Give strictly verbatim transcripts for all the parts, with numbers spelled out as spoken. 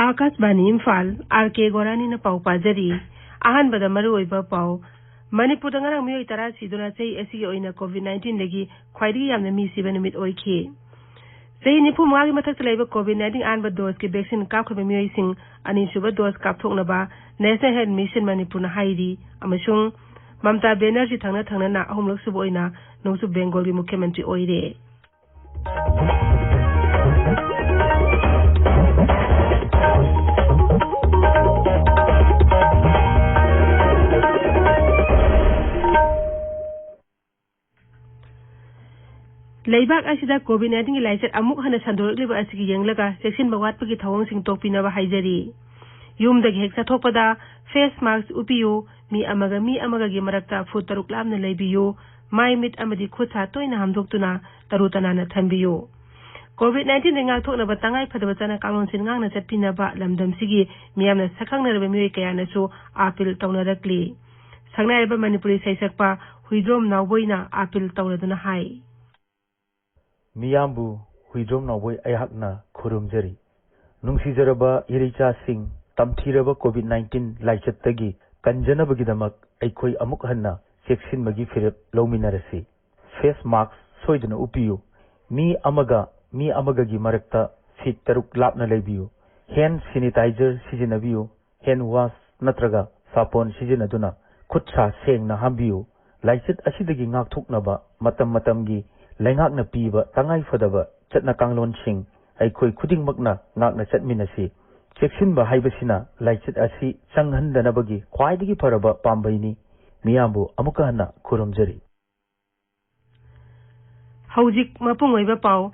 ꯑꯥꯀꯥꯁꯕꯥꯅꯤ Imphal, R ꯀꯦ ꯒꯣꯔꯥꯅꯤꯅ ꯄꯥꯎ ꯄꯥꯖꯔꯤ꯫ ꯑꯍꯥꯟꯕꯗ ꯃꯔꯨꯑꯣꯏꯕ ꯄꯥꯎ꯫ ꯃꯅꯤꯄꯨꯔꯗ ꯉꯔꯥꯡ ꯃꯤꯑꯣꯏ ꯇꯔꯥ ꯁꯤꯗꯨꯅ ꯆꯍꯤ ꯑꯁꯤꯒꯤ ꯑꯣꯏꯅ ꯀꯣꯚꯤꯗ ꯅꯥꯏꯟꯇꯤꯟꯗꯒꯤ ꯈ꯭ꯋꯥꯏꯗꯒꯤ ꯌꯥꯝꯅ ꯃꯤ ꯁꯤꯕ ꯅꯨꯃꯤꯠ ꯑꯣꯏꯈꯤ꯫ ꯆꯍꯤ ꯅꯤꯐꯨ ꯃꯉꯥꯒꯤ ꯃꯊꯛꯇ ꯂꯩꯕ ꯀꯣꯚꯤꯗ ꯅꯥꯏꯟꯇꯤꯟ ꯑꯍꯥꯟꯕ ꯗꯣꯁꯀꯤ ꯚꯦꯛꯁꯤꯟ ꯀꯥꯞꯈ꯭ꯔꯕ ꯃꯤꯑꯣꯏꯁꯤꯡ ꯑꯅꯤꯁꯨꯕ ꯗꯣꯁ ꯀꯥꯞꯊꯣꯛꯅꯕ ꯅꯦꯁꯅꯦꯜ ꯍꯦꯜꯊ ꯃꯤꯁꯟ ꯃꯅꯤꯄꯨꯔꯅ ꯍꯥꯏꯔꯤ, ꯑꯃꯁꯨꯡ ꯃꯃꯇꯥ ꯕꯦꯅꯔꯖꯤ ꯊꯪꯅ ꯊꯪꯅꯅ ꯑꯍꯨꯝꯂꯛ ꯁꯨꯕ ꯑꯣꯏꯅ ꯅꯣꯡꯆꯨꯞ ꯕꯦꯡꯒꯣꯜꯒꯤ ꯃꯨꯈ꯭ꯌ ꯃꯟꯇ꯭ꯔꯤ ꯑꯣꯏꯔꯦ꯫ ꯂꯩꯕꯥꯛ ꯑꯁꯤꯗ ꯀꯣꯚꯤꯗ ꯅꯥꯏꯟꯇꯤꯟꯒꯤ ꯂꯥꯏꯆꯠ ꯑꯃꯨꯛ ꯍꯟꯅ ꯁꯟꯗꯣꯔꯛꯂꯤꯕ ꯑꯁꯤꯒꯤ ꯌꯦꯡꯂꯒ ꯆꯦꯛꯁꯤꯟꯕ ꯋꯥꯠꯄꯒꯤ ꯊꯧꯑꯣꯡꯁꯤꯡ ꯇꯣꯛꯄꯤꯅꯕ ꯍꯥꯏꯖꯔꯤ꯫ ꯌꯨꯝꯗꯒꯤ ꯍꯦꯛ ꯆꯠꯊꯣꯛꯄꯗ ꯐꯦꯁ ꯃꯥꯁꯛ ꯎꯞꯄꯤꯌꯨ, ꯃꯤ ꯑꯃꯒ ꯃꯤ ꯑꯃꯒꯒꯤ ꯃꯔꯛꯇ ꯐꯨꯠ ꯇꯔꯨꯛ ꯂꯥꯞꯅ ꯂꯩꯕꯤꯌꯨ, ꯃꯥꯏ ꯃꯤꯠ ꯑꯃꯗꯤ ꯈꯨꯠ ꯁꯥ ꯇꯣꯏꯅ ꯍꯥꯝꯗꯣꯛꯇꯨꯅ ꯇꯔꯨ ꯇꯅꯥꯟꯅ ꯊꯝꯕꯤꯌꯨ꯫ ꯀꯣꯚꯤꯗ ꯅꯥꯏꯟꯇꯤꯟꯗꯒꯤ ꯉꯥꯛꯊꯣꯛꯅꯕ ꯇꯉꯥꯏ ꯐꯗꯕ ꯆꯠꯅ ꯀꯥꯡꯂꯣꯟꯁꯤꯡ ꯉꯥꯛꯅ ꯆꯠꯄꯤꯅꯕ ꯂꯝꯗꯝꯁꯤꯒꯤ ꯃꯤꯌꯥꯝꯅ ꯁꯛꯈꯪꯅꯔꯕ ꯃꯤꯑꯣꯏ ꯀꯌꯥꯅꯁꯨ ꯑꯥꯄꯤꯜ ꯇꯧꯅꯔꯛꯂꯤ꯫ ꯁꯛꯅꯥꯏꯔꯕ ꯃꯅꯤꯄꯨꯔꯤ ꯁꯩꯁꯛꯄ ꯍꯨꯏꯗ꯭ꯔꯣꯝ ꯅꯥꯎꯕꯣꯏꯅ ꯑꯥꯄꯤꯜ ꯇꯧꯔꯗꯨꯅ ꯍꯥꯏ꯫ ꯃꯤꯌꯥꯝꯕꯨ ꯍꯨꯏꯗ꯭ꯔꯣꯝ ꯅꯥꯎꯕꯣꯏ ꯑꯩꯍꯥꯛꯅ ꯈꯨꯔꯨꯝꯖꯔꯤ꯫ ꯅꯨꯡꯁꯤꯖꯔꯕ ꯏꯔꯩꯆꯥꯁꯤꯡ, ꯇꯝꯊꯤꯔꯕ ꯀꯣꯚꯤꯗ ꯅꯥꯏꯟꯇꯤꯟ ꯂꯥꯏꯆꯠꯇꯒꯤ ꯀꯟꯖꯅꯕꯒꯤꯗꯃꯛ ꯑꯩꯈꯣꯏ ꯑꯃꯨꯛ ꯍꯟꯅ ꯆꯦꯛꯁꯤꯟꯕꯒꯤ ꯐꯤꯔꯦꯞ ꯂꯧꯃꯤꯟꯅꯔꯁꯤ꯫ ꯐꯦꯁ ꯃꯥꯁꯛ ꯁꯣꯏꯗꯅ ꯎꯞꯄꯤꯌꯨ꯫ ꯃꯤ ꯑꯃꯒ ꯃꯤ ꯑꯃꯒꯒꯤ ꯃꯔꯛꯇ ꯐꯤꯠ ꯇꯔꯨꯛ ꯂꯥꯞꯅ ꯂꯩꯕꯤꯌꯨ꯫ ꯍꯦꯟ ꯁꯦꯅꯤꯇꯥꯏꯖꯔ ꯁꯤꯖꯤꯟꯅꯕꯤꯌꯨ꯫ ꯍꯦꯟ ꯋꯥꯁ ꯅꯠꯇ꯭ꯔꯒ ꯁꯥꯄꯣꯟ ꯁꯤꯖꯤꯟꯅꯗꯨꯅ ꯈꯨꯠ ꯁꯥ ꯁꯦꯡꯅ ꯍꯥꯝꯕꯤꯌꯨ꯫ ꯂꯥꯏꯆꯠ ꯑꯁꯤꯗꯒꯤ ꯉꯥꯛꯊꯣꯛꯅꯕ ꯃꯇꯝ ꯃꯇꯝꯒꯤ ꯂꯩꯉꯥꯛꯅ ꯄꯤꯕ ꯇꯉꯥꯏ ꯐꯗꯕ ꯆꯠꯅ ꯀꯥꯡꯂꯣꯟꯁꯤꯡ ꯑꯩꯈꯣꯏ ꯈꯨꯗꯤꯡꯃꯛꯅ ꯉꯥꯛꯅ ꯆꯠꯃꯤꯟꯅꯁꯤ꯫ ꯆꯦꯛꯁꯤꯟꯕ ꯍꯥꯏꯕꯁꯤꯅ ꯂꯥꯏꯆꯠ ꯑꯁꯤ ꯆꯪꯍꯟꯗꯅꯕꯒꯤ ꯈ꯭ꯋꯥꯏꯗꯒꯤ ꯐꯔꯕ ꯄꯥꯝꯕꯩꯅꯤ꯫ ꯃꯤꯌꯥꯝꯕꯨ ꯑꯃꯨꯛꯀ ꯍꯟꯅ ꯈꯨꯔꯨꯝꯖꯔꯤ꯫ ꯍꯧꯖꯤꯛ ꯃꯄꯨꯡ ꯑꯣꯏꯕ ꯄꯥꯎ꯫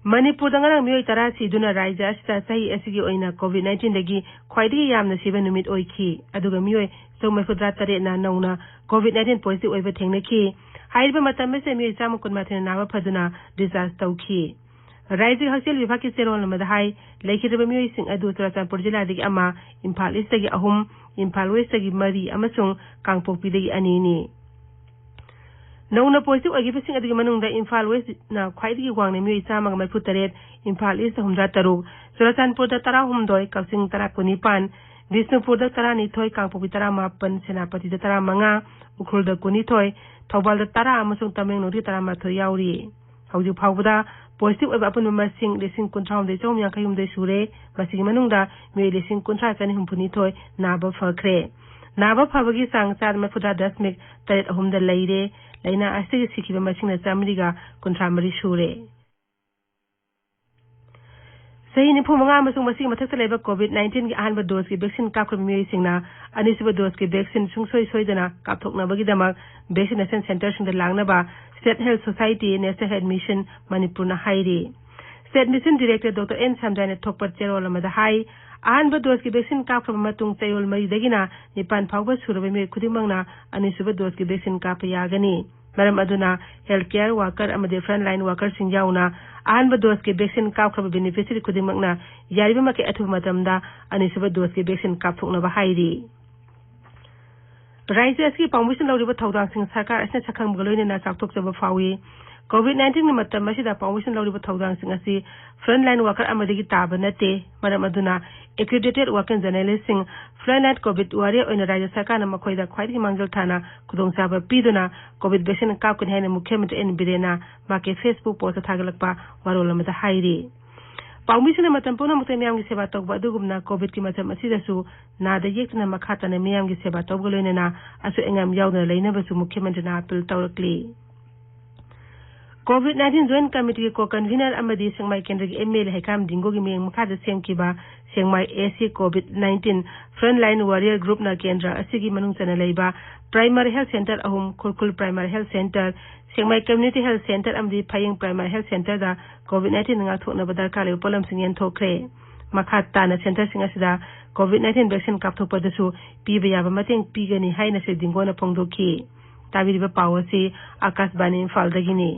ꯃꯅꯤꯄꯨꯔꯗ ꯉꯔꯥꯡ ꯃꯤꯑꯣꯏ ꯇꯔꯥ ꯁꯤꯗꯨꯅ ꯔꯥꯖ꯭ꯌ ꯑꯁꯤꯗ ꯆꯍꯤ ꯑꯁꯤꯒꯤ ꯑꯣꯏꯅ ꯀꯣꯚꯤꯗ ꯅꯥꯏꯟꯇꯤꯟꯗꯒꯤ ꯈ꯭ꯋꯥꯏꯗꯒꯤ ꯌꯥꯝꯅ ꯁꯤꯕ ꯅꯨꯃꯤꯠ ꯑꯣꯏꯈꯤ꯫ ꯑꯗꯨꯒ ꯃꯤꯑꯣꯏ ꯆꯍꯨꯝ ꯃꯔꯤꯐꯨꯇꯔꯥ ꯇꯔꯦꯠꯅ ꯅꯧꯅ ꯀꯣꯚꯤꯗ ꯅꯥꯏꯟꯇꯤꯟ ꯄꯣꯖꯤꯇꯤꯚ ꯑꯣꯏꯕ ꯊꯦꯡꯅꯈꯤ꯫ ꯍꯥꯏꯔꯤꯕ ꯃꯇꯝ ꯑꯁꯤꯗ ꯃꯤꯑꯣꯏ ꯆꯥꯝꯃ ꯀꯨꯟꯃꯥꯊꯣꯏꯅ ꯅꯥꯕ ꯐꯗꯨꯅ ꯗꯤꯁꯆꯥꯔꯖ ꯇꯧꯈꯤ꯫ ꯔꯥꯖ꯭ꯌꯒꯤ ꯍꯛꯁꯦꯜ ꯋꯤꯚꯥꯒꯀꯤ ꯆꯦꯔꯣꯜ ꯑꯃꯗ ꯍꯥꯏ, ꯂꯩꯈꯤꯗ꯭ꯔꯕ ꯃꯤꯑꯣꯏꯁꯤꯡ ꯑꯗꯨ ꯆꯨꯔꯥꯆꯥꯟꯄꯨꯔ ꯖꯤꯂꯥꯗꯒꯤ ꯑꯃ, ꯏꯝꯐꯥꯜ ꯏꯁꯇꯒꯤ ꯑꯍꯨꯝ, ꯏꯝꯐꯥꯜ ꯋꯦꯁꯇꯒꯤ ꯃꯔꯤ ꯑꯃꯁꯨꯡ ꯀꯥꯡꯄꯣꯛꯄꯤꯗꯒꯤ ꯑꯅꯤꯅꯤ꯫ ꯅꯧꯅ ꯄꯣꯖꯤꯇꯤꯚ ꯑꯣꯏꯈꯤꯕꯁꯤꯡ ꯑꯗꯨꯒꯤ ꯃꯅꯨꯡꯗ ꯏꯝꯐꯥꯜ ꯋꯦꯁꯅ ꯈ꯭ꯋꯥꯏꯗꯒꯤ ꯋꯥꯡꯅ ꯃꯤꯑꯣꯏ ꯆꯥꯝꯃꯒ ꯃꯔꯤꯐꯨ ꯇꯔꯦꯠ, ꯏꯝꯐꯥꯜ ꯏꯁꯇ ꯍꯨꯝꯗ꯭ꯔꯥ ꯇꯔꯨꯛ, ꯆꯨꯔꯆꯥꯟꯄꯨꯔꯗ ꯇꯔꯥꯍꯨꯝꯗꯣꯏ, ꯀꯛꯆꯤꯡ ꯇꯔꯥ ꯀꯨꯟꯅꯤꯄꯥꯟ, ꯕꯤꯁꯅꯨꯄꯨꯔꯗ ꯇꯔꯥꯅꯤꯊꯣꯏ, ꯀꯥꯡꯄꯣꯛꯄꯤ ꯇꯔꯥꯃꯥꯄꯟ, ꯁꯦꯅꯥꯄꯇꯤꯗ ꯇꯔꯥꯃꯉꯥ, ꯎꯈ꯭ꯔꯨꯜꯗ ꯀꯨꯟꯅꯤꯊꯣꯏ, ꯊꯧꯕꯥꯜꯗ ꯇꯔꯥ ꯑꯃꯁꯨꯡ ꯇꯃꯦꯡꯂꯣꯡꯗꯒꯤ ꯇꯔꯥꯃꯥꯊꯣꯏ ꯌꯥꯎꯔꯤ꯫ ꯍꯧꯖꯤꯛ ꯐꯥꯎꯕꯗ ꯄꯣꯖꯤꯇꯤꯚ ꯑꯣꯏꯕ ꯑꯄꯨꯟꯕ ꯃꯁꯤꯡ ꯂꯤꯁꯤꯡ ꯀꯨꯟꯊ꯭ꯔꯥꯍꯨꯝꯗꯣꯏ ꯆꯍꯨꯝ ꯌꯥꯡꯈꯩ ꯍꯨꯝꯗꯣꯏ ꯁꯨꯔꯦ꯫ ꯃꯁꯤꯒꯤ ꯃꯅꯨꯡꯗ ꯃꯤꯑꯣꯏ ꯂꯤꯁꯤꯡ ꯀꯨꯟꯊ꯭ꯔꯥ ꯆꯅꯤ ꯍꯨꯝꯐꯨ ꯅꯤꯊꯣꯏ ꯅꯥꯕ ꯐꯈ꯭ꯔꯦ꯫ ꯅꯥꯕ ꯐꯕꯒꯤ ꯆꯥꯡ ꯆꯥꯗ ꯃꯔꯤꯐꯨꯇꯔꯥ ꯗꯁꯃꯤꯛ ꯇꯔꯦꯠ ꯑꯍꯨꯝꯗ ꯂꯩꯔꯦ꯫ ꯂꯥꯏꯅꯥ ꯑꯁꯤꯒꯤ ꯁꯤꯈꯤꯕ ꯃꯁꯤꯡꯅ ꯆꯥꯃꯔꯤꯒ ꯀꯨꯟꯊ꯭ꯔꯥ ꯃꯔꯤ ꯁꯨꯔꯦ꯫ ꯆꯍꯤ ꯅꯤꯐꯨ ꯃꯉꯥ ꯑꯃꯁꯨꯡ ꯃꯁꯤꯒꯤ ꯃꯊꯛꯇ ꯂꯩꯕ ꯀꯣꯚꯤꯗ ꯅꯥꯏꯟꯇꯤꯟꯒꯤ ꯑꯍꯥꯟꯕ ꯗꯣꯁꯀꯤ ꯚꯦꯛꯁꯤꯟ ꯀꯥꯞꯈ꯭ꯔꯕ ꯃꯤꯑꯣꯏꯁꯤꯡꯅ ꯑꯅꯤꯁꯨꯕ ꯗꯣꯁꯀꯤ ꯚꯦꯛꯁꯤꯟ ꯁꯨꯡꯁꯣꯏ ꯁꯣꯏꯗꯅ ꯀꯥꯞꯊꯣꯛꯅꯕꯒꯤꯗꯃꯛ ꯚꯦꯛꯁꯤꯅꯦꯁꯟ ꯁꯦꯟꯇꯔꯁꯤꯡꯗ ꯂꯥꯛꯅꯕ state health society, national health mission ꯃꯅꯤꯄꯨꯔꯅ ꯍꯥꯏꯔꯤ꯫ State mission director doctor N ꯁꯝꯖꯥꯏꯅ ꯊꯣꯛꯄ ꯆꯦꯔꯣꯜ ꯑꯃꯗ ꯍꯥꯏ, ꯑꯍꯥꯟꯕ ꯗꯣꯁꯀꯤ ꯚꯦꯛꯁꯤꯟ ꯀꯥꯞꯈ꯭ꯔꯕ ꯃꯇꯨꯡ ꯆꯌꯣꯜ ꯃꯔꯤꯗꯒꯤꯅ ꯅꯤꯄꯥꯟ ꯐꯥꯎꯕ ꯁꯨꯔꯕ ꯃꯤꯑꯣꯏ ꯈꯨꯗꯤꯡꯃꯛꯅ ꯑꯅꯤꯁꯨꯕ ꯗꯣꯁꯀꯤ ꯚꯦꯛꯁꯤꯟ ꯀꯥꯞꯄ ꯌꯥꯒꯅꯤ꯫ ꯃꯔꯝ ꯑꯗꯨꯅ ꯍꯦꯜꯊ ꯀꯦꯌꯔ ꯋꯥꯀꯔ ꯑꯃꯗꯤ ꯐ꯭ꯔꯟꯠ ꯂꯥꯏꯟ ꯋꯥꯀꯔꯁꯤꯡ ꯌꯥꯎꯅ ꯑꯍꯥꯟꯕ ꯗꯣꯁꯀꯤ ꯚꯦꯛꯁꯤꯟ ꯀꯥꯞꯈ꯭ꯔꯕ ꯕꯦꯅꯤꯐꯤꯁꯔꯤ ꯈꯨꯗꯤꯡꯃꯛꯅ ꯌꯥꯔꯤꯕꯃꯈꯩ ꯑꯊꯨꯕ ꯃꯇꯝꯗ ꯑꯅꯤꯁꯨꯕ ꯗꯣꯁꯀꯤ ꯚꯦꯛꯁꯤꯟ ꯀꯥꯞꯊꯣꯛꯅꯕ ꯍꯥꯏꯔꯤ꯫ ꯔꯥꯖ꯭ꯌ ꯑꯁꯤꯒꯤ ꯄꯥꯝꯕꯩꯁꯤꯡ ꯂꯧꯔꯤꯕ ꯊꯧꯗꯥꯡꯁꯤꯡ ꯁꯔꯀꯥꯔ ꯑꯁꯤꯅ ꯁꯛꯈꯪꯕꯒ ꯂꯣꯏꯅꯅ ꯆꯥꯎꯊꯣꯛꯆꯕ ꯐꯥꯎꯏ꯫ ꯀꯣꯚꯤꯗ ꯅꯥꯏꯟꯇꯤꯟꯒꯤ ꯃꯇꯝ ꯑꯁꯤꯗ ꯄꯥꯝꯕꯩꯁꯤꯡ ꯂꯧꯔꯤꯕ ꯊꯧꯗꯥꯡꯁꯤꯡ ꯑꯁꯤ ꯐ꯭ꯔꯟꯠ ꯂꯥꯏꯟ ꯋꯥꯀꯔ ꯑꯃꯗꯒꯤ ꯇꯥꯕ ꯅꯠꯇꯦ꯫ ꯃꯔꯝ ꯑꯗꯨꯅ ꯑꯦꯀ꯭ꯔꯤꯗꯤꯇꯦꯠ ꯋꯥꯔꯀꯤꯡ ꯖꯔꯅꯦꯂꯤꯁꯁꯤꯡ, ꯐ꯭ꯔꯟꯠ ꯂꯥꯏꯟ ꯀꯣꯚꯤꯗ ꯋꯥꯔꯤꯌꯔ ꯑꯣꯏꯅ ꯔꯥꯖ꯭ꯌ ꯁꯔꯀꯥꯔꯅ ꯃꯈꯣꯏꯗ ꯈ꯭ꯋꯥꯏꯗꯒꯤ ꯃꯥꯡꯖꯤꯜ ꯊꯥꯅ ꯈꯨꯗꯣꯡꯆꯥꯕ ꯄꯤꯗꯨꯅ ꯀꯣꯚꯤꯗ ꯚꯦꯛꯁꯤꯟ ꯀꯥꯞꯀꯅꯤ ꯍꯥꯏꯅ ꯃꯨꯈ꯭ꯌ ꯃꯟꯇ꯭ꯔꯤ ꯑꯦꯟ ꯕꯤꯔꯦꯟꯅ ꯃꯍꯥꯛꯀꯤ ꯐꯦꯁꯕꯨꯛ ꯄꯣꯁꯇ ꯊꯥꯒꯠꯂꯛꯄ ꯋꯥꯔꯣꯜ ꯑꯃꯗ ꯍꯥꯏꯔꯤ꯫ ꯄꯥꯎꯃꯤꯁꯤꯡꯅ ꯃꯇꯝ ꯄꯨꯝꯅꯃꯛꯇ ꯃꯤꯌꯥꯝꯒꯤ ꯁꯦꯕꯥ ꯇꯧꯕ ꯑꯗꯨꯒꯨꯝꯅ ꯀꯣꯚꯤꯗꯀꯤ ꯃꯇꯝ ꯑꯁꯤꯗꯁꯨ ꯅꯥꯗ ꯌꯦꯛꯇꯅ ꯃꯈꯥ ꯇꯥꯅ ꯃꯤꯌꯥꯝꯒꯤ ꯁꯦꯕꯥ ꯇꯧꯕꯒ ꯂꯣꯏꯅꯅ ꯑꯁꯣꯏ ꯑꯉꯥꯝ ꯌꯥꯎꯗꯅ ꯂꯩꯅꯕꯁꯨ ꯃꯨꯈ꯭ꯌ ꯃꯟꯇ꯭ꯔꯤꯅ ꯑꯥꯄꯤꯜ ꯇꯧꯔꯛꯂꯤ꯫ ꯀꯣꯚꯤꯗ ꯅꯥꯏꯟꯇꯤꯟ ꯖꯣꯏꯟꯠ ꯀꯃꯤꯇꯤꯒꯤ ꯀꯣ ꯀꯟꯚꯤꯅꯔ ꯑꯃꯗꯤ ꯁꯦꯛꯃꯥꯏ ꯀꯦꯟꯗ꯭ꯔꯒꯤ ꯑꯦꯝ ꯑꯦꯜ ꯑꯦ ꯍꯩꯈꯥꯝ ꯗꯤꯡꯒꯣꯒꯤ ꯃꯤꯠꯌꯦꯡ ꯃꯈꯥꯗ ꯁꯦꯝꯈꯤꯕ Sekmai A C covid nineteen front line warrior ꯒ꯭ꯔꯨꯞꯅ ꯀꯦꯟꯗ꯭ꯔ ꯑꯁꯤꯒꯤ ꯃꯅꯨꯡ ꯆꯟꯅ ꯂꯩꯕ ꯄ꯭ꯔꯥꯏꯃꯥꯔꯤ ꯍꯦꯜꯊ ꯁꯦꯟꯇꯔ ꯑꯍꯨꯝ, Khurkhul primary health centre, Sekmai community health centre ꯑꯃꯗꯤ ꯐꯌꯦꯡ ꯄ꯭ꯔꯥꯏꯃꯥꯔꯤ ꯍꯦꯜꯊ ꯁꯦꯟꯇꯔꯗ ꯀꯣꯚꯤꯗ ꯅꯥꯏꯟꯇꯤꯟ ꯉꯥꯛꯊꯣꯛꯅꯕ ꯗꯔꯀꯥꯔ ꯂꯩꯕ ꯄꯣꯠꯂꯝꯁꯤꯡ ꯌꯦꯟꯊꯣꯛꯈ꯭ꯔꯦ꯫ ꯃꯈꯥ ꯇꯥꯅ ꯁꯦꯟꯇꯔꯁꯤꯡ ꯑꯁꯤꯗ ꯀꯣꯚꯤꯗ ꯅꯥꯏꯟꯇꯤꯟ ꯚꯦꯛꯁꯤꯟ ꯀꯥꯞꯊꯣꯛꯄꯗꯁꯨ ꯄꯤꯕ ꯌꯥꯕ ꯃꯇꯦꯡ ꯄꯤꯒꯅꯤ ꯍꯥꯏꯅ ꯁ꯭ꯔꯤ ꯗꯤꯡꯒꯣꯅ ꯐꯣꯡꯗꯣꯛꯈꯤ꯫ ꯇꯥꯕꯤꯔꯤꯕ ꯄꯥꯎ ꯑꯁꯤ ꯑꯀꯥꯁꯕꯥꯅꯤ ꯏꯝꯐꯥꯜꯗꯒꯤꯅꯤ꯫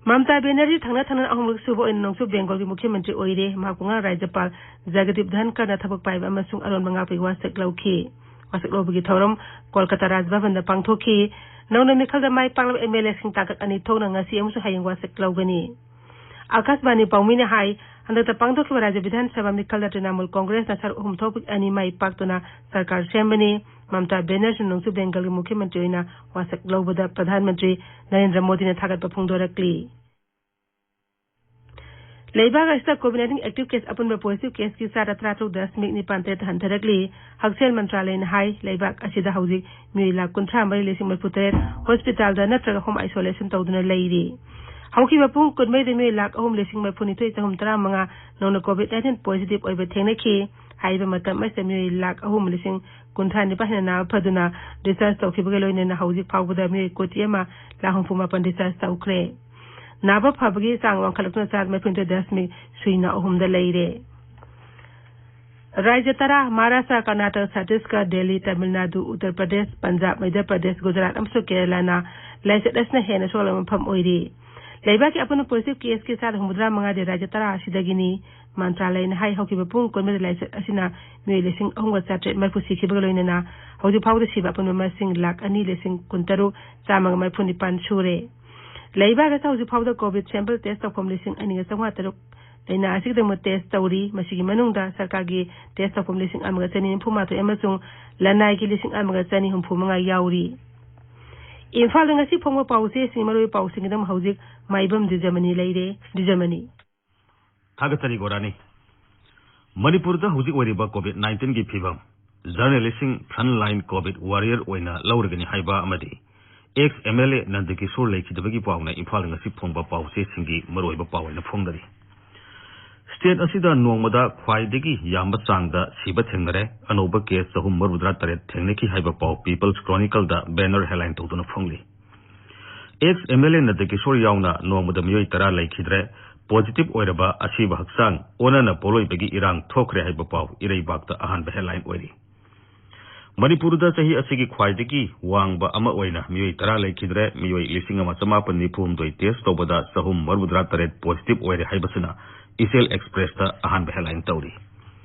ꯃꯃꯇꯥ ꯕꯦꯅꯔꯖꯤ ꯊꯪꯅ ꯊꯪꯅꯅ ꯑꯍꯨꯝꯂꯛ ꯁꯨꯕ ꯑꯣꯏꯅ ꯅꯣꯡꯆꯨꯞ ꯕꯦꯡꯒꯣꯜꯒꯤ ꯃꯨꯈ꯭ꯌ ꯃꯟꯇ꯭ꯔꯤ ꯑꯣꯏꯔꯦ꯫ ꯃꯍꯥꯛꯄꯨ ꯉꯔꯥꯡ ꯔꯥꯖ꯭ꯌꯄꯥꯜ ꯖꯒꯗꯤꯞ ꯙꯟꯀꯔꯅ ꯊꯕꯛ ꯄꯥꯏꯕ ꯑꯃꯁꯨꯡ ꯑꯔꯣꯟꯕ ꯉꯥꯛꯄꯒꯤ ꯋꯥꯁꯛ ꯂꯧꯈꯤ꯫ ꯋꯥꯁꯛ ꯂꯧꯕꯒꯤ ꯊꯧꯔꯝ ꯀꯣꯜꯀꯇꯥ ꯔꯥꯖ ꯚꯕꯟꯗ ꯄꯥꯡꯊꯣꯛꯈꯤ꯫ ꯅꯧꯅ ꯃꯤꯈꯜꯗ ꯃꯥꯏ ꯄꯥꯛꯂꯕ ꯑꯦꯝ ꯑꯦꯜ ꯑꯦꯁꯤꯡ ꯇꯥꯡꯀꯛ ꯑꯅꯤ ꯊꯣꯛꯅ ꯉꯁꯤ ꯑꯃꯁꯨꯡ ꯍꯌꯦꯡ ꯋꯥꯁꯛ ꯂꯧꯒꯅꯤ꯫ ꯑꯥꯀꯥꯁꯕꯥꯅꯤ ꯄꯥꯎꯃꯤꯅ ꯍꯥꯏ, ꯍꯟꯗꯛꯇ ꯄꯥꯡꯊꯣꯛꯈꯤꯕ ꯔꯥꯖ꯭ꯌ ꯕꯤꯙꯥꯟ ꯁꯚꯥ ꯃꯤꯈꯜꯗ ꯇ꯭ꯔꯤꯅꯥꯃꯨꯜ ꯀꯣꯡꯒ꯭ꯔꯦꯁꯅ ꯁꯔꯨꯛ ꯑꯍꯨꯝ ꯊꯣꯛꯄ ꯑꯅꯤ ꯃꯥꯏ ꯄꯥꯛꯇꯨꯅ ꯁꯔꯀꯥꯔ ꯁꯦꯝꯕꯅꯤ꯫ ꯃꯃꯇꯥ ꯕꯦꯅꯔꯖꯤꯅ ꯅꯣꯡꯆꯨꯞ ꯕꯦꯡꯒꯜꯒꯤ ꯃꯨꯈ꯭ꯌ ꯃꯟꯇ꯭ꯔꯤ ꯑꯣꯏꯅ ꯋꯥꯁꯛ ꯂꯧꯕꯗ ꯄ꯭ꯔꯙꯥꯟ ꯃꯟꯇ꯭ꯔꯤ ꯅꯔꯦꯟꯗ꯭ꯔ ꯃꯣꯗꯤꯅ ꯊꯥꯒꯠꯄ ꯐꯣꯡꯗꯣꯔꯛꯂꯤ꯫ ꯂꯩꯕꯥꯛ ꯑꯁꯤꯗ COVID nineteen active case ꯑꯄꯨꯟꯕ positive caseꯀꯤ ꯆꯥꯗ ꯇꯔꯥꯇꯔꯨꯛ ꯗꯁꯃꯤꯛ ꯅꯤꯄꯥꯟ ꯇꯔꯦꯠ ꯍꯟꯊꯔꯛꯂꯤ꯫ ꯍꯛꯁꯦꯜ ꯃꯟꯇ꯭ꯔꯥꯂꯌꯅ ꯍꯥꯏ, ꯂꯩꯕꯥꯛ ꯑꯁꯤꯗ ꯍꯧꯖꯤꯛ ꯃꯤꯑꯣꯏ ꯂꯥꯈ ꯀꯨꯟꯊ꯭ꯔꯥ ꯃꯔꯤ ꯂꯤꯁꯤꯡ ꯃꯔꯤꯐꯨ ꯇꯔꯦꯠ hospitalꯗ ꯅꯠꯇ꯭ꯔꯒ home isolation ꯇꯧꯗꯨꯅ ꯂꯩꯔꯤ꯫ ꯍꯧꯈꯤꯕ ꯄꯨꯡ ꯀꯨꯟꯃꯔꯤꯗ ꯃꯤꯑꯣꯏ ꯂꯥꯈ ꯑꯍꯨꯝ ꯂꯤꯁꯤꯡ ꯃꯔꯤꯐꯨꯅꯤꯊꯣꯏ ꯆꯍꯨꯝ ꯇꯔꯥꯃꯉꯥ ꯅꯧꯅ COVID nineteen positive ꯑꯣꯏꯕ ꯊꯦꯡꯅꯈꯤ꯫ ꯍꯥꯏꯔꯤꯕ ꯃꯇꯝ ꯑꯁꯤꯗ ꯃꯤꯑꯣꯏ ꯂꯥꯈ ꯑꯍꯨꯝ ꯂꯤꯁꯤꯡ ꯀꯨꯟꯊ꯭ꯔꯥ ꯅꯤꯄꯥꯟ ꯍꯦꯟꯅ ꯅꯥꯕ ꯐꯗꯨꯅ discharge ꯇꯧꯈꯤꯕꯒ ꯂꯣꯏꯅꯅ ꯍꯧꯖꯤꯛ ꯐꯥꯎꯕꯗ ꯃꯤꯑꯣꯏ ꯀꯣꯇꯤ ꯑꯃ ꯂꯥꯈ ꯍꯨꯝꯐꯨ ꯃꯥꯄꯟ discharge ꯇꯧꯈ꯭ꯔꯦ꯫ ꯅꯥꯕ ꯐꯕꯒꯤ ꯆꯥꯡ ꯋꯥꯡꯈꯠꯂꯛꯇꯨꯅ ꯆꯥꯗ ꯃꯔꯤꯐꯨꯅꯤꯊꯣꯏ ꯗꯁꯃꯤꯛ ꯁꯨꯏꯅ ꯑꯍꯨꯝꯗ ꯂꯩꯔꯦ꯫ ꯔꯥꯖ꯭ꯌ ꯇꯔꯥ, ꯃꯍꯥꯔꯥꯁꯇ꯭ꯔ, ꯀꯔꯅꯥꯇꯀ, ꯆꯇꯤꯁꯒꯔ, ꯗꯦꯜꯂꯤ, ꯇꯥꯃꯤꯜ ꯅꯥꯗꯨ, ꯎꯠꯇꯔ ꯄ꯭ꯔꯗꯦꯁ, ꯄꯟꯖꯥꯕ, ꯃꯙ꯭ꯌ ꯄ꯭ꯔꯗꯦꯁ, ꯒꯨꯖꯔꯥꯠ ꯑꯃꯁꯨꯡ ꯀꯦꯔꯂꯥꯅ ꯂꯥꯏꯆꯠ ꯑꯁꯤꯅ ꯍꯦꯟꯅ ꯁꯣꯛꯍꯜꯂꯕ ꯃꯐꯝ ꯑꯣꯏꯔꯤ꯫ ꯂꯩꯕꯥꯛꯀꯤ ꯑꯄꯨꯟꯕ positive caseꯀꯤ ꯆꯥꯗ ꯍꯨꯝꯐꯨꯇꯔꯥ ꯃꯉꯥꯗꯤ ꯔꯥꯖ꯭ꯌ ꯇꯔꯥ ꯑꯁꯤꯗꯒꯤꯅꯤ꯫ ꯃꯟꯇ꯭ꯔꯥꯂꯌꯅ ꯍꯥꯏ, ꯍꯧꯈꯤꯕ ꯄꯨꯡ ꯀꯨꯟꯃꯔꯤꯗ ꯂꯥꯏꯆꯠ ꯑꯁꯤꯅ ꯃꯤꯑꯣꯏ ꯂꯤꯁꯤꯡ ꯑꯍꯨꯝꯒ ꯆꯥꯇ꯭ꯔꯦꯠ ꯃꯔꯤꯐꯨ ꯁꯤꯈꯤꯕꯒ ꯂꯣꯏꯅꯅ ꯍꯧꯖꯤꯛ ꯐꯥꯎꯕꯗ ꯁꯤꯕ ꯑꯄꯨꯟꯕ ꯃꯁꯤꯡ ꯂꯥꯈ ꯑꯅꯤ ꯂꯤꯁꯤꯡ ꯀꯨꯟꯇꯔꯨꯛ ꯆꯥꯝꯃꯒ ꯃꯔꯤꯐꯨ ꯅꯤꯄꯥꯟ ꯁꯨꯔꯦ꯫ ꯂꯩꯕꯥꯛ ꯑꯁꯤꯗ ꯍꯧꯖꯤꯛ ꯐꯥꯎꯕꯗ COVID sample test ꯇꯧꯐꯝ ꯂꯤꯁꯤꯡ ꯑꯅꯤꯒ ꯆꯥꯝꯃꯉꯥ ꯇꯔꯨꯛ ꯂꯥꯏꯅꯥ ꯑꯁꯤꯒꯤꯗꯃꯛ test ꯇꯧꯔꯤ꯫ ꯃꯁꯤꯒꯤ ꯃꯅꯨꯡꯗ ꯁꯔꯀꯥꯔꯒꯤ test ꯇꯧꯐꯝ ꯂꯤꯁꯤꯡ ꯑꯃꯒ ꯆꯅꯤ ꯅꯤꯐꯨ ꯃꯥꯊꯣꯏ ꯑꯃꯁꯨꯡ ꯂꯅꯥꯏꯒꯤ ꯂꯤꯁꯤꯡ ꯑꯃꯒ ꯆꯅꯤ ꯍꯨꯝꯐꯨ ꯃꯉꯥ ꯌꯥꯎꯔꯤ꯫ ꯏꯝꯐꯥꯜꯗ ꯉꯁꯤ ꯐꯣꯡꯕ ꯄꯥꯎꯆꯦꯁꯤꯡ, ꯃꯔꯨꯑꯣꯏꯕ ꯄꯥꯎꯁꯤꯡꯒꯤꯗꯃꯛ ꯍꯧꯖꯤꯛ ꯃꯥꯏꯕꯝ ꯗꯤꯖꯃꯅꯤ ꯂꯩꯔꯦ꯫ ꯗꯤꯖꯃꯅꯤ꯫ ꯊꯥꯒꯠꯆꯔꯤ ꯒꯣꯔꯥꯅꯤ꯫ ꯃꯅꯤꯄꯨꯔꯗ ꯍꯧꯖꯤꯛ ꯑꯣꯏꯔꯤꯕ COVID nineteenꯒꯤ ꯐꯤꯕꯝ, ꯖꯔꯅꯦꯂꯤꯁꯁꯤꯡ frontline COVID warrior ꯑꯣꯏꯅ ꯂꯧꯔꯒꯅꯤ ꯍꯥꯏꯕ ꯑꯃꯗꯤ ex MLA ꯅꯟꯗꯀꯤꯁꯣꯔ ꯂꯩꯈꯤꯗꯕꯒꯤ ꯄꯥꯎꯅ ꯏꯝꯐꯥꯜꯗ ꯉꯁꯤ ꯐꯣꯡꯕ ꯄꯥꯎꯆꯦꯁꯤꯡꯒꯤ ꯃꯔꯨꯑꯣꯏꯕ ꯄꯥꯎ ꯑꯣꯏꯅ ꯐꯣꯡꯅꯔꯤ꯫ State ꯑꯁꯤꯗ ꯅꯣꯡꯃꯗ ꯈ꯭ꯋꯥꯏꯗꯒꯤ ꯌꯥꯝꯕ ꯆꯥꯡꯗ ꯁꯤꯕ ꯊꯦꯡꯅꯔꯦ, ꯑꯅꯧꯕ case ꯆꯍꯨꯝ ꯃꯔꯤꯐꯨꯇꯔꯥ ꯇꯔꯦꯠ ꯊꯦꯡꯅꯈꯤ ꯍꯥꯏꯕ ꯄꯥꯎ People's Chronicleꯗ banner headline ꯇꯧꯗꯨꯅ ꯐꯣꯡꯂꯤ꯫ Ex MLA ꯅꯟꯗꯀꯤꯁꯣꯔ ꯌꯥꯎꯅ ꯅꯣꯡꯃꯗ ꯃꯤꯑꯣꯏ ꯇꯔꯥ ꯂꯩꯈꯤꯗ꯭ꯔꯦ, positive ꯑꯣꯏꯔꯕ ꯑꯁꯤꯕ ꯍꯛꯆꯥꯡ ꯑꯣꯟꯅꯅ ꯄꯣꯠꯂꯣꯏꯕꯒꯤ ꯏꯔꯥꯡ ꯊꯣꯛꯈ꯭ꯔꯦ ꯍꯥꯏꯕ ꯄꯥꯎ ꯏꯔꯩꯕꯥꯛꯇ ꯑꯍꯥꯟꯕ headline ꯑꯣꯏꯔꯤ꯫ ꯃꯅꯤꯄꯨꯔꯗ ꯆꯍꯤ ꯑꯁꯤꯒꯤ ꯈ꯭ꯋꯥꯏꯗꯒꯤ ꯋꯥꯡꯕ ꯑꯃ ꯑꯣꯏꯅ ꯃꯤꯑꯣꯏ ꯇꯔꯥ ꯂꯩꯈꯤꯗ꯭ꯔꯦ, ꯃꯤꯑꯣꯏ ꯂꯤꯁꯤꯡ ꯑꯃ ꯆꯃꯥꯄꯟ ꯅꯤꯐꯨ ꯍꯨꯝꯗꯣꯏ test ꯇꯧꯕꯗ ꯆꯍꯨꯝ ꯃꯔꯤꯐꯨꯇꯔꯥ ꯇꯔꯦꯠ positive ꯑꯣꯏꯔꯦ ꯍꯥꯏꯕꯁꯤꯅ ꯏꯆꯦꯜ Expressꯇ ꯑꯍꯥꯟꯕ headline ꯇꯧꯔꯤ꯫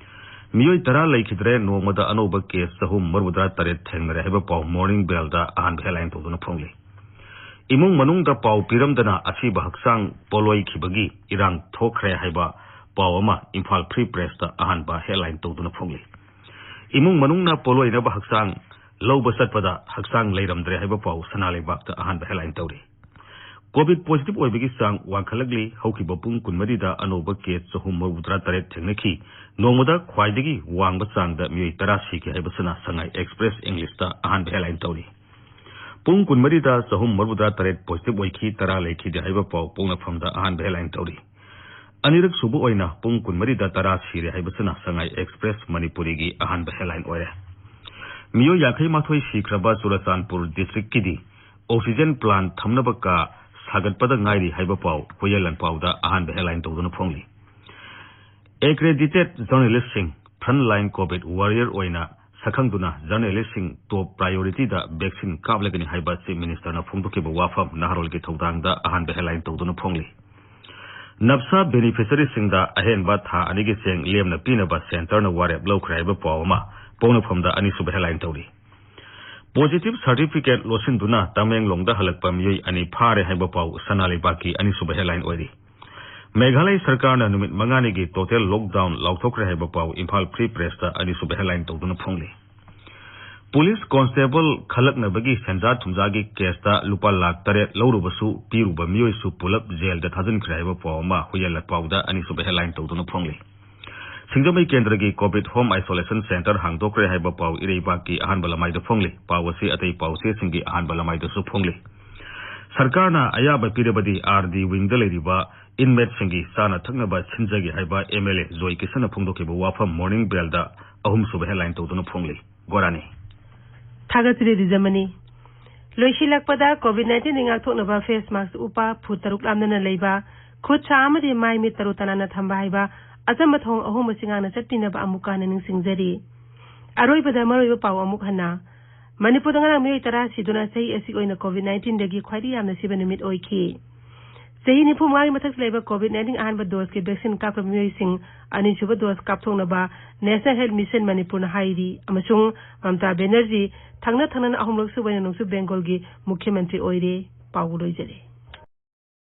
ꯃꯤꯑꯣꯏ ꯇꯔꯥ ꯂꯩꯈꯤꯗ꯭ꯔꯦ, ꯅꯣꯡꯃꯗ ꯑꯅꯧꯕ case ꯆꯍꯨꯝ ꯃꯔꯤꯐꯨꯇꯔꯥ ꯇꯔꯦꯠ ꯊꯦꯡꯅꯔꯦ ꯍꯥꯏꯕ ꯄꯥꯎ Morning Bellꯗ ꯑꯍꯥꯟꯕ headline ꯇꯧꯗꯨꯅ ꯐꯣꯡꯂꯤ꯫ ꯏꯃꯨꯡ ꯃꯅꯨꯡꯗ ꯄꯥꯎ ꯄꯤꯔꯝꯗꯅ ꯑꯁꯤꯕ ꯍꯛꯆꯥꯡ ꯄꯣꯂꯣꯏꯈꯤꯕꯒꯤ ꯏꯔꯥꯡ ꯊꯣꯛꯈ꯭ꯔꯦ ꯍꯥꯏꯕ ꯄꯥꯎ ꯑꯃ ꯏꯝꯐꯥꯜ ꯐ꯭ꯔꯤ ꯄ꯭ꯔꯦꯁꯇ ꯑꯍꯥꯟꯕ ꯍꯦꯗꯂꯥꯏꯟ ꯇꯧꯗꯨꯅ ꯐꯣꯡꯂꯤ꯫ ꯏꯃꯨꯡ ꯃꯅꯨꯡꯅ ꯄꯣꯂꯣꯏꯅꯕ ꯍꯛꯆꯥꯡ ꯂꯧꯕ ꯆꯠꯄꯗ ꯍꯛꯆꯥꯡ ꯂꯩꯔꯝꯗ꯭ꯔꯦ ꯍꯥꯏꯕ ꯄꯥꯎ ꯁꯅꯥ ꯂꯩꯕꯥꯛꯇ ꯑꯍꯥꯟꯕ ꯍꯦꯗꯂꯥꯏꯟ ꯇꯧꯔꯤ꯫ ꯀꯣꯚꯤꯗ ꯄꯣꯖꯤꯇꯤꯚ ꯑꯣꯏꯕꯒꯤ ꯆꯥꯡ ꯋꯥꯡꯈꯠꯂꯛꯂꯤ꯫ ꯍꯧꯈꯤꯕ ꯄꯨꯡ ꯀꯨꯟꯃꯔꯤꯗ ꯑꯅꯧꯕ ꯀꯦꯁ ꯆꯍꯨꯝ ꯃꯧꯗ꯭ꯔꯥ ꯇꯔꯦꯠ ꯊꯦꯡꯅꯈꯤ꯫ ꯅꯣꯡꯃꯗ ꯈ꯭ꯋꯥꯏꯗꯒꯤ ꯋꯥꯡꯕ ꯆꯥꯡꯗ ꯃꯤꯑꯣꯏ ꯇꯔꯥ ꯁꯤꯈꯤ ꯍꯥꯏꯕꯁꯤꯅ ꯁꯉꯥꯏ ꯑꯦꯛꯁꯄ꯭ꯔꯦꯁ ꯏꯪꯂꯤꯁꯇ ꯑꯍꯥꯟꯕ ꯍꯦꯗꯂꯥꯏꯟ ꯇꯧꯔꯤ꯫ ꯄꯨꯡ ꯀꯨꯟꯃꯔꯤꯗ ꯆꯍꯨꯝ ꯃꯧꯗ꯭ꯔꯥ ꯇꯔꯦꯠ ꯄꯣꯖꯤꯇꯤꯚ ꯑꯣꯏꯈꯤ, ꯇꯔꯥ ꯂꯩꯈꯤꯗꯦ ꯍꯥꯏꯕ ꯄꯥꯎ ꯄꯣꯛꯅꯐꯝꯗ ꯑꯍꯥꯟꯕ ꯍꯦꯗꯂꯥꯏꯟ ꯇꯧꯔꯤ꯫ ꯑꯅꯤꯔꯛ ꯁꯨꯕ ꯑꯣꯏꯅ ꯄꯨꯡ ꯀꯨꯟꯃꯔꯤꯗ ꯇꯔꯥ ꯁꯤꯔꯦ ꯍꯥꯏꯕꯁꯤꯅ ꯁꯉꯥꯏ ꯑꯦꯛꯁꯄ꯭ꯔꯦꯁ ꯃꯅꯤꯄꯨꯔꯤꯒꯤ ꯑꯍꯥꯟꯕ ꯍꯦꯗꯂꯥꯏꯟ ꯑꯣꯏꯔꯦ꯫ ꯃꯤꯑꯣꯏ ꯌꯥꯡꯈꯩ ꯃꯥꯊꯣꯏ ꯁꯤꯈ꯭ꯔꯕ ꯆꯨꯔꯆꯥꯟꯄꯨꯔ ꯗꯤꯁꯇ꯭ꯔꯤꯛꯀꯤꯗꯤ ꯑꯣꯛꯁꯤꯖꯦꯟ ꯄ꯭ꯂꯥꯟ ꯊꯝꯅꯕ ꯀꯥ ꯁꯥꯒꯠꯄꯗ ꯉꯥꯏꯔꯤ ꯍꯥꯏꯕ ꯄꯥꯎ ꯍꯨꯏꯌꯦꯟ ꯂꯥꯟꯄꯥꯎꯗ ꯑꯍꯥꯟꯕ ꯍꯦꯗꯂꯥꯏꯟ ꯇꯧꯗꯨꯅ ꯐꯣꯡꯂꯤ꯫ ꯑꯦꯀ꯭ꯔꯦꯗꯤꯇꯦꯗ ꯖꯔꯅꯦꯂꯤꯁꯁꯤꯡ ꯐ꯭ꯔꯟꯠ ꯂꯥꯏꯟ ꯀꯣꯚꯤꯗ ꯋꯥꯔꯤꯌꯔ ꯑꯣꯏꯅ ꯁꯛꯈꯪꯗꯨꯅ ꯖꯔꯅꯦꯂꯤꯁꯁꯤꯡ ꯇꯣꯞ ꯄ꯭ꯔꯥꯏꯌꯣꯔꯤꯇꯤꯗ ꯚꯦꯛꯁꯤꯟ ꯀꯥꯞꯂꯒꯅꯤ ꯍꯥꯏꯕ ꯆꯤꯐ ꯃꯤꯅꯤꯁꯇꯔꯅ ꯐꯣꯡꯗꯣꯛꯈꯤꯕ ꯋꯥꯐꯝ ꯅꯍꯥꯔꯣꯜꯒꯤ ꯊꯧꯗꯥꯡꯗ ꯑꯍꯥꯟꯕ ꯍꯦꯗꯂꯥꯏꯟ ꯇꯧꯗꯨꯅ ꯐꯣꯡꯂꯤ꯫ ꯅꯞꯁꯥ ꯕꯦꯅꯤꯐꯤꯁꯔꯤꯁꯤꯡꯗ ꯑꯍꯦꯟꯕ ꯊꯥ ꯑꯅꯤꯒꯤ ꯆꯦꯡ ꯂꯦꯝꯅ ꯄꯤꯅꯕ ꯁꯦꯟꯇꯔꯅ ꯋꯥꯔꯦꯞ ꯂꯧꯈ꯭ꯔꯦ ꯍꯥꯏꯕ ꯄꯥꯎ ꯑꯃ ꯄꯣꯛꯅꯐꯝꯗ ꯑꯅꯤꯁꯨꯕ ꯍꯦꯗꯂꯥꯏꯟ ꯇꯧꯔꯤ꯫ ꯄꯣꯖꯤꯇꯤꯚ ꯁꯥꯔꯇꯤꯐꯤꯀꯦꯠ ꯂꯣꯠꯁꯤꯟꯗꯨꯅ ꯇꯃꯦꯡꯂꯣꯡꯗ ꯍꯜꯂꯛꯄ ꯃꯤꯑꯣꯏ ꯑꯅꯤ ꯐꯥꯔꯦ ꯍꯥꯏꯕ ꯄꯥꯎ ꯁꯅꯥ ꯂꯩꯕꯥꯛꯀꯤ ꯑꯅꯤꯁꯨꯕ ꯍꯦꯗꯂꯥꯏꯟ ꯑꯣꯏꯔꯤ꯫ ꯃꯦꯘꯥꯂꯌ ꯁꯔꯀꯥꯔꯅ ꯅꯨꯃꯤꯠ ꯃꯉꯥꯅꯤꯒꯤ ꯇꯣꯇꯦꯜ ꯂꯣꯛꯗꯥꯎꯟ ꯂꯥꯎꯊꯣꯛꯈ꯭ꯔꯦ ꯍꯥꯏꯕ ꯄꯥꯎ ꯏꯝꯐꯥꯜ ꯐ꯭ꯔꯤ ꯄ꯭ꯔꯦꯁꯇ ꯑꯅꯤꯁꯨꯕ ꯍꯦꯗꯂꯥꯏꯟ ꯇꯧꯗꯨꯅ ꯐꯣꯡꯂꯤ꯫ ꯄꯨꯂꯤꯁ ꯀꯣꯟꯁꯇꯦꯕꯜ ꯈꯜꯂꯛꯅꯕꯒꯤ ꯁꯦꯟꯖꯥ ꯊꯨꯝꯖꯥꯒꯤ ꯀꯦꯁꯇ ꯂꯨꯄꯥ ꯂꯥꯈ ꯇꯔꯦꯠ ꯂꯧꯔꯨꯕꯁꯨ ꯄꯤꯔꯨꯕ ꯃꯤꯑꯣꯏꯁꯨ ꯄꯨꯂꯞ ꯖꯦꯜꯗ ꯊꯥꯖꯤꯟꯈ꯭ꯔꯦ ꯍꯥꯏꯕ ꯄꯥꯎ ꯑꯃ ꯍꯨꯏꯌꯦꯟ ꯂꯥꯟꯄꯥꯎꯗ ꯑꯅꯤꯁꯨꯕ ꯍꯦꯗꯂꯥꯏꯟ ꯇꯧꯗꯨꯅ ꯐꯣꯡꯂꯤ꯫ ꯁꯤꯡꯖꯃꯩ ꯀꯦꯟꯗ꯭ꯔꯒꯤ ꯀꯣꯚꯤꯗ ꯍꯣꯝ ꯑꯥꯏꯁꯣꯂꯦꯁꯟ ꯁꯦꯟꯇꯔ ꯍꯥꯡꯗꯣꯛꯈ꯭ꯔꯦ ꯍꯥꯏꯕ ꯄꯥꯎ ꯏꯔꯩꯕꯥꯛꯀꯤ ꯑꯍꯥꯟꯕ ꯂꯃꯥꯏꯗ ꯐꯣꯡꯂꯤ꯫ ꯄꯥꯎ ꯑꯁꯤ ꯑꯇꯩ ꯄꯥꯎꯆꯦꯁꯤꯡꯒꯤ ꯑꯍꯥꯟꯕ ꯂꯃꯥꯏꯗꯁꯨ ꯐꯣꯡꯂꯤ꯫ ꯁꯔꯀꯥꯔꯅ ꯑꯌꯥꯕ ꯄꯤꯔꯕꯗꯤ ꯑꯥꯔ ꯗꯤ ꯋꯤꯡꯗ ꯂꯩꯔꯤꯕ ꯏꯟꯃꯦꯠꯁꯤꯡꯒꯤ ꯆꯥꯅ ꯊꯛꯅꯕ ꯁꯤꯟꯖꯒꯦ ꯍꯥꯏꯕ ꯑꯦꯝ ꯑꯦꯜ ꯑꯦ ꯖꯣꯏ ꯀꯤꯁꯟꯅ ꯐꯣꯡꯗꯣꯛꯈꯤꯕ ꯋꯥꯐꯝ ꯃꯣꯔꯅꯤꯡ ꯕꯦꯜꯗ ꯑꯍꯨꯝꯁꯨꯕ ꯍꯦꯗꯂꯥꯏꯟ ꯇꯧꯗꯨꯅ ꯐꯣꯡꯂꯤ꯫ ꯒꯣꯔꯥꯅꯤ꯫ ꯊꯥꯒꯠꯆꯔꯤ ꯗꯤꯖꯃꯅꯤ꯫ ꯂꯣꯏꯁꯤꯜꯂꯛꯄꯗ ꯀꯣꯚꯤꯗ ꯅꯥꯏꯟꯇꯤꯟꯗꯒꯤ ꯉꯥꯛꯊꯣꯛꯅꯕ ꯐꯦꯁ ꯃꯥꯛꯁ ꯎꯞꯄ, ꯐꯨꯠ ꯇꯔꯨꯛ ꯂꯥꯞꯅꯅ ꯂꯩꯕ, ꯈꯨꯠ ꯁꯥ ꯑꯃꯗꯤ ꯃꯥꯏ ꯃꯤꯠ ꯇꯔꯨ ꯇꯅꯥꯟꯅ ꯊꯝꯕ ꯍꯥꯏꯕ ꯑꯆꯝꯕ ꯊꯧꯑꯣꯡ ꯑꯍꯨꯝ ꯑꯁꯤ ꯉꯥꯛꯅ ꯆꯠꯄꯤꯅꯕ ꯑꯃꯨꯛꯀ ꯍꯟꯅ ꯅꯤꯡꯁꯤꯡꯖꯔꯤ꯫ ꯑꯔꯣꯏꯕꯗ ꯃꯔꯨꯑꯣꯏꯕ ꯄꯥꯎ ꯑꯃꯨꯛ ꯍꯟꯅ꯫ ꯃꯅꯤꯄꯨꯔꯗ ꯉꯔꯥꯡ ꯃꯤꯑꯣꯏ ꯇꯔꯥ ꯁꯤꯗꯨꯅ ꯆꯍꯤ ꯑꯁꯤꯒꯤ ꯑꯣꯏꯅ ꯀꯣꯚꯤꯗ ꯅꯥꯏꯟꯇꯤꯟꯗꯒꯤ ꯈ꯭ꯋꯥꯏꯗꯒꯤ ꯌꯥꯝꯅ ꯁꯤꯕ ꯅꯨꯃꯤꯠ ꯑꯣꯏꯈꯤ꯫ ꯆꯍꯤ ꯅꯤꯐꯨ ꯃꯉꯥꯒꯤ ꯃꯊꯛꯇ ꯂꯩꯕ ꯀꯣꯚꯤꯗ ꯅꯥꯏꯟꯇꯤꯟ ꯑꯍꯥꯟꯕ ꯗꯣꯁꯀꯤ ꯚꯦꯛꯁꯤꯟ ꯀꯥꯞꯈ꯭ꯔꯕ ꯃꯤꯑꯣꯏꯁꯤꯡ ꯑꯅꯤꯁꯨꯕ ꯗꯣꯁ ꯀꯥꯞꯊꯣꯛꯅꯕ ꯅꯦꯁꯅꯦꯜ ꯍꯦꯜꯊ ꯃꯤꯁꯟ ꯃꯅꯤꯄꯨꯔꯅ ꯍꯥꯏꯔꯤ ꯑꯃꯁꯨꯡ ꯃꯃꯇꯥ ꯕꯦꯅꯔꯖꯤ ꯊꯪꯅ ꯊꯪꯅꯅ ꯑꯍꯨꯝꯂꯛ ꯁꯨꯕ ꯑꯣꯏꯅ ꯅꯣꯡꯆꯨꯞ ꯕꯦꯡꯒꯣꯜꯒꯤ ꯃꯨꯈ꯭ꯌ ꯃꯟꯇ꯭ꯔꯤ ꯑꯣꯏꯔꯦ꯫ ꯄꯥꯎ ꯂꯣꯏꯖꯔꯦ꯫